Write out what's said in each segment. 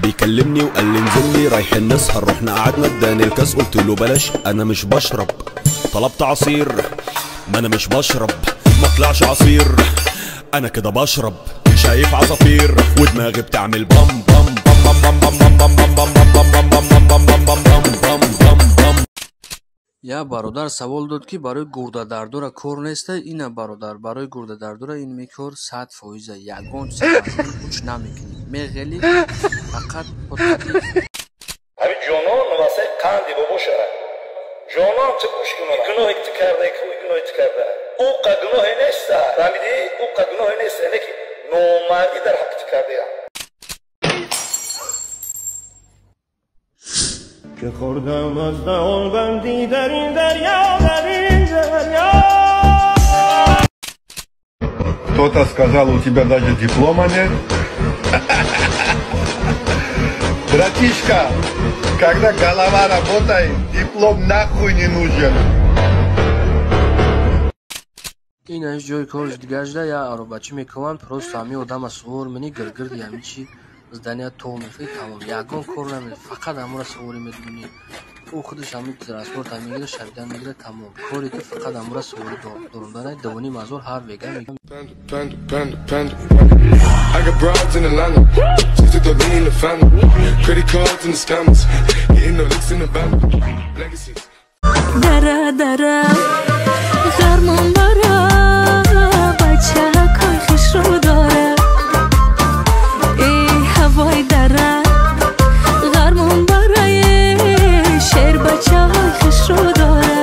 صاحبي كلمني وقال لي انزل لي رايحين نسهر، رحنا قعدنا اداني الكاس قلت له بلاش انا مش بشرب، طلبت عصير ما انا مش بشرب، ما طلعش عصير انا كده بشرب، شايف عصافير ودماغي بتعمل بام بام بام بام بام بام بام بام بام بام بام بام بام بام بام بام بام بام. Я бародар савол дод, ки барои гурдадардора кор неста. Ина бародар, барои гурдадардора ин мекор 100%, ягон уч намекунӣ, меғели фақат. Ҳамин ҷонон васаи қанди бобоша ҷонон, ту гӯш кун, гуноҳе ки ту карда, гуноҳе ту карда, ӯ қа гуноҳе неста, фаҳмидӣ? Ӯ қа гуноҳе неста, яъне ки номардӣ дар ҳаққи ту кардаям. که خوردم از دهان بندی در این دریا، در این دریا. Кто-то сказал, у тебя даже диплома нет. Братишка, когда голова работает, диплом нахуй не нужен. Ин аш ҷои корш дигашда я аробачӣ мекунанд, просто ҳами одама сувор мени, гиргирди ҳами чи здания то мехӯри, тамом, ягон кор намед, фақат ҳамора суворӣ медонӣ. Ӯ худаш ҳами транспорта мегира, шабидан мегира, тамом. Кори ту фақат ҳамора суворӣ дорундан. Давони мазор ҳар вега. Panda, panda, panda. I got broads in Atlanta. Just took the lean in the family. Credit cards and the scammers. Getting no licks in the band. Legacies. Дара, дара, ғармон бара, бачакҳои хушрӯ дора. Эй, ҳавои дара, ғармон барае, шербачаҳои хушрӯ дора.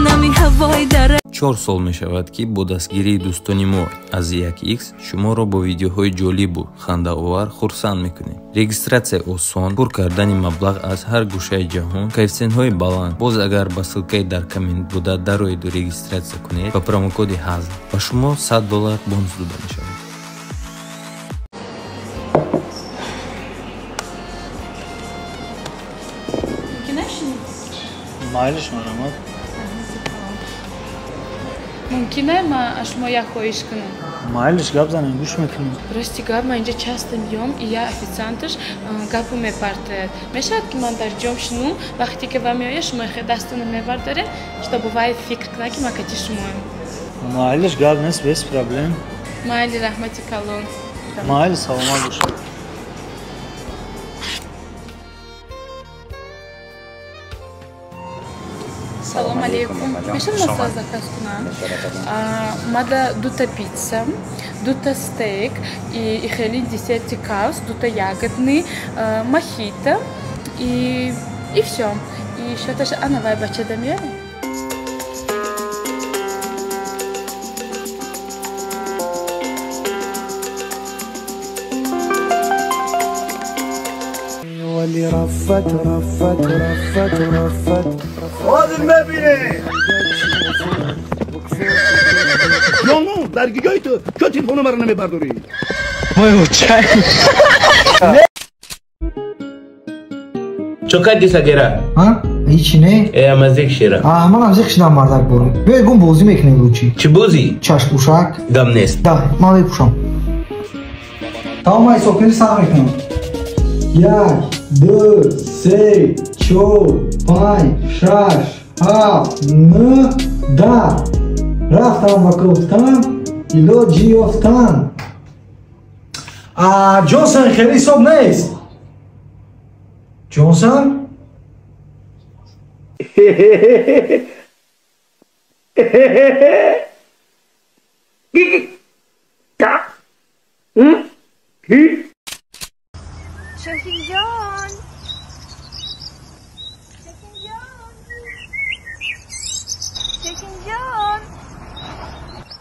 Нами ҳавои дара. 4 сол мешавад, ки бо дастгирии дӯстони мо аз 1x шуморо бо видеоҳои ҷолибу хандаовар хурсанд мекунем. Регистратсия осон, пур кардани маблағ аз ҳар гӯшаи ҷаҳон, коэффисиентҳои баланд. Боз агар ба ссылкаи дар коммент буда дароеду регистратсия кунед, ба промокоди ҳазл ба шумо 100 доллар бонус дода мешавад. Майлиш, марҳамат. Мумкин ман аз шумо як хоҳиш кунам? Майлиш, гап занем, гӯш мекунем. Рости гап, ман инҷа часто меём и я официанташ гапу мепартояд. Мешавад, ки ман дар ҷом шинум, вақте ки ва меояд, шумо хе дастона мебардоред, чтобы вай фикр кунад, ки ман кати шумоем? Майлиш, гап нест, без проблем. Майли, раҳмати калон. Майли, саломат бошед. Салом алейкум. Мешавад ман заказ кунам? Мада дута пицца, дута стейк и хеле десерти каус, дута ягодный, мохито и все. И еще тоже ана вай бачада меёрем. واللي رفت رفت رفت رفت هذا المبنى جانو در جای تو چه تلفن مرا نمیبرداری؟ Чо кадди сагера? А? Ҳичи не? Э, амазек шера. А, манам зиқ шидам, мардак борам. Биё, ягон бозӣ мекунем лучи. Чӣ бозӣ? Чашмпӯшак. Гам нест. Да, ман мепӯшам. Тамом, ман ҳисобкунӣ сар мекунам. Як, ду, се, чор, панҷ, шаш, ҳафт, нӯҳ, 10. Рафтам ва кофтам, илоҷи ёфтан. А, Ҷонсон, хеле ҳисоб нест. Ҷонсон? Шоҳинҷон, Шоҳинҷон, Шоҳинҷон.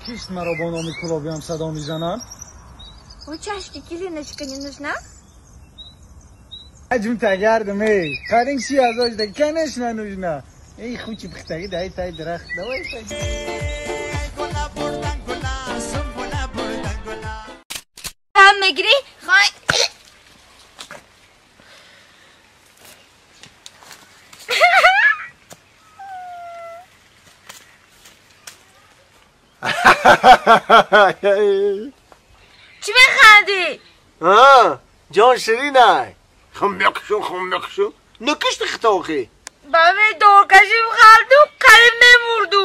Кист маро бо номи кулобиам садо мезанад? У чашки килиночка не нужна? Аҷум тагардам, эй қаринг си азоҷда, конечно, нужна. Эй, хучи пухтаги дай тай дарахт, давай. Ҳам мегирӣ хой. Чӣ механдӣ? А? Ҷон ширинай. Хум мекушум, хум мекушум. Накушти хитохи. Баме доркашим халду, қариб мемурду.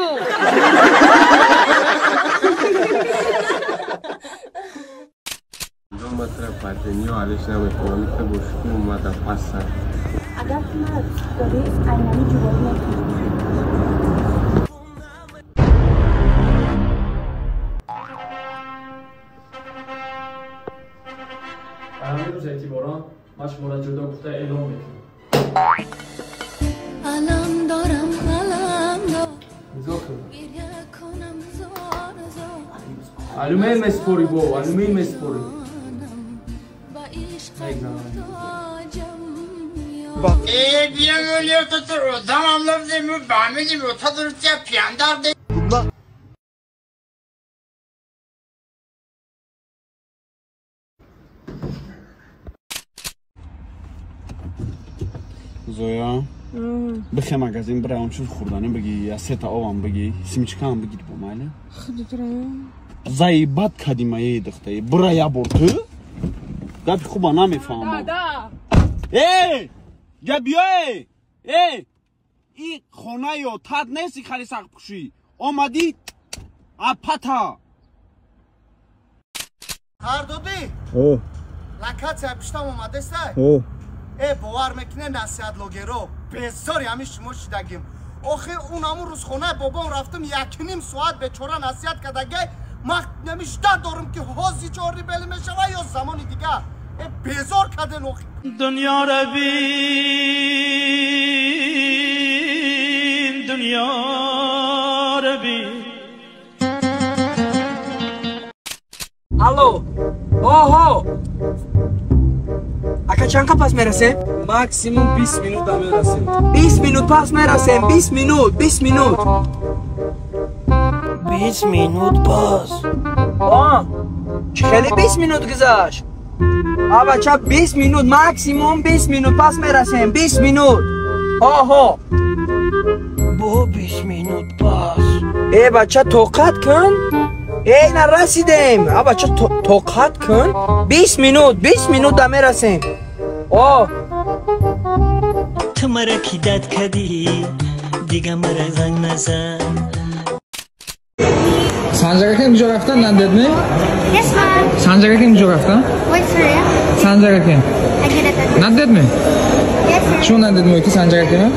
Агар ту маро дӯст дорӣ, айнани ҷуворӣ мекунӣ. Ҳамин рӯз эътиборан ман шуморо ҷудо гуфта эълон мекунам. Алам дорам, алам дорам. Нигоҳ кун. Гиря кунам зор зор. Алюмин месупорӣ бо, алюмин месупорӣ. Ба ишқат муҳтоҷам. Зоя, бихе магазин бира он чиз хӯрданӣ бигӣ, я сета овам бигӣ, семечкаам бигир бо майли. Заебать кади моей духтаи. Бира я бор ту. Гапи хуба намефаҳмам. Эй! Га биё эй! Эй! И хона ё тат нест и хари сахтпӯшӣ. Омадӣ апата. Ҳар додӣ? Локатсия пиштам омадестай? Э, бовар мекунед, насиҳатлогеро безори ҳамин шумо шидагим. Охир он ҳамун рӯз хонаи бобом рафтам, якним соат бечора насиҳат кардагай. Ман намишта дорам ки ҳози чорни бели мешава ё замони дигар. Э, безор карден охир. Дунёро бин, дунёро бин. Алло, оҳо, ака, чанд қа пас мерасем? Максимум 20 минута мерасем. 20 минут пас мерасем, 20 минут, 20 минут. 20 минут пас. А, чӣ хеле 20 минут гузашт? А бача, 20 минут, максимум 20 минут пас мерасем, 20 минут. Оҳо. Бо 20 минут пас. Э, бача, тоқат кун. Эй, нарасидем. А бача, тоқат кун. 20 минут, 20 минут да мерасем. О. Ту мара ки дад кардӣ, дига мара занг назан. Санҷарака инҷо рафтан нандед не? Yes, ma'am. Санҷарака инҷо рафтан? Wait, sir. Санҷарака. Надед ме? Yes, sir. Чун надед мо ки санҷарака ме?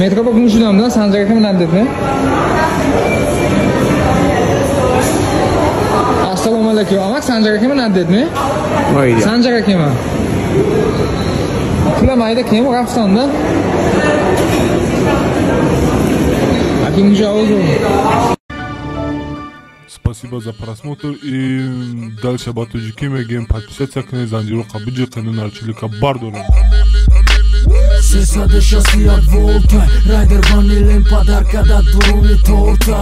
Метро ба гум шудам да санҷарака надед ме? Ассалому алайкум. Амак санҷарака ме надед ме? Санҷарака ме? Пула майда кем рафтан да? Аки инҷо овоз. Спасибо за просмотр и дальше ба тоҷикӣ мегӯем, подписаться кунед, занҷироқа биҷиқену нарчилика бардорем. 361 волта райдер ванилем подарка да дуруни торта.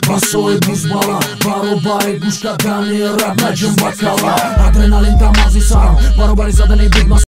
Басои бузбала баробари гӯш кардани раб наҷум бакала. Адреналин дамази сарам баробари задани бигма.